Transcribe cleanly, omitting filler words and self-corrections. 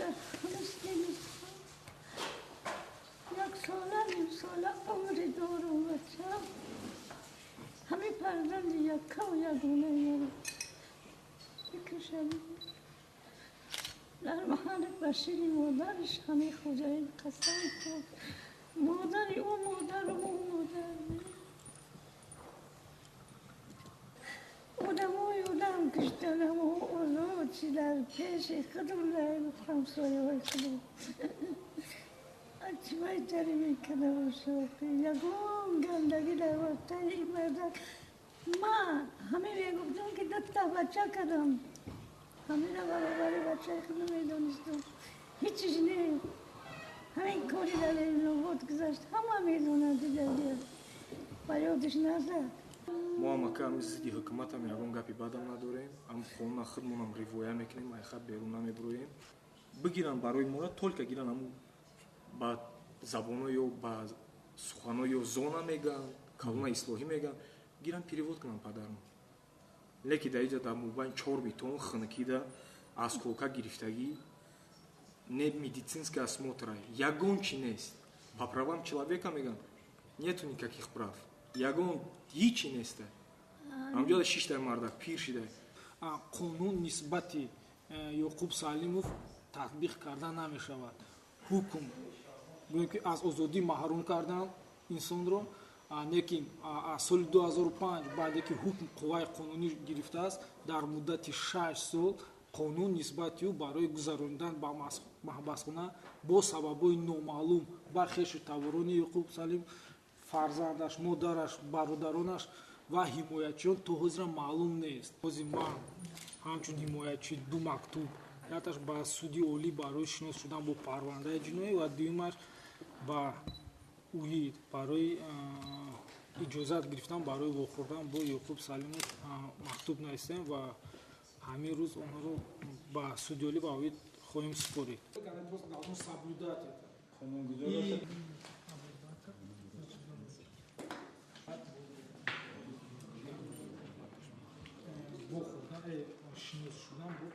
дар фаластин як сола ним сола умри дорум бачам. Ҳамин фарзанди яккаву ягонаи маро бикушанд. Дар маҳали башири модараш ҳамин хоҷаин қасам хӯрд. Модари ӯ модару ӯ модар. Одамои одам киштанам озод чи дар пеши худам дар ҳамсояҳои худам. Чӣ байтаре мекарда бошад? Ягон гандагӣ дар вақтаи ин мардак. Ман ҳамин мегуфтам ки дута бача кардам. Ҳамина баробари бачаи худам медонистам. Ҳечиш не. Ҳамин кори дар Ленинобод гузашт. Ҳама медонад дидагия. Ба ёдиш назад. Мо ҳам ака ҳами зидди ҳукуматам ягон гапи бадам надорем. Ҳам қонуна худмонам ривоя мекунем, айхат берун намебуроем. Бигиранд барои мора, только гиранд ҳамун ба забоно ё ба сухано ё зона мегӯянд, калона ислоҳӣ мегӯянд, гиранд перевод кунанд падармо. Леки дар иҷа дар мобайн чор битон хунукида аз колка гирифтагӣ не медицинский осмотр, ягон чи нест. По правам человека мегӯянд, нету никаких прав. Ягон ҳичи неста. Ҳамҷода шиштай мардак пир шидай. Қонун нисбати Ёқуб Салимов татбиқ карда намешавад. Ҳукм гӯем ки аз озодӣ маҳрум кардан инсонро, лекин аз соли 2005 баъде ки ҳукм қувваи қонунӣ гирифтааст, дар муддати 6 сол қонун нисбати ӯ барои гузаронидан ба маҳбасхона бо сабабҳои номаълум ба хешу таборони Ёқуб Салим, фарзандаш, модараш, бародаронаш ва ҳимоятчиён то ҳозира маълум нест. Ҳозир ман ҳамчун ҳимоятчӣ ду мактуб, якташ ба суди олӣ барои шинос шудан бо парвандаи ҷиноӣ ва дуюмаш ба УИД барои иҷозат гирифтан барои вохӯрдан бо Ёқуб Салимов мактуб навистем ва ҳамин рӯз онҳоро ба суди олӣ ва УИД хоҳем супорид. Шинос шудан бо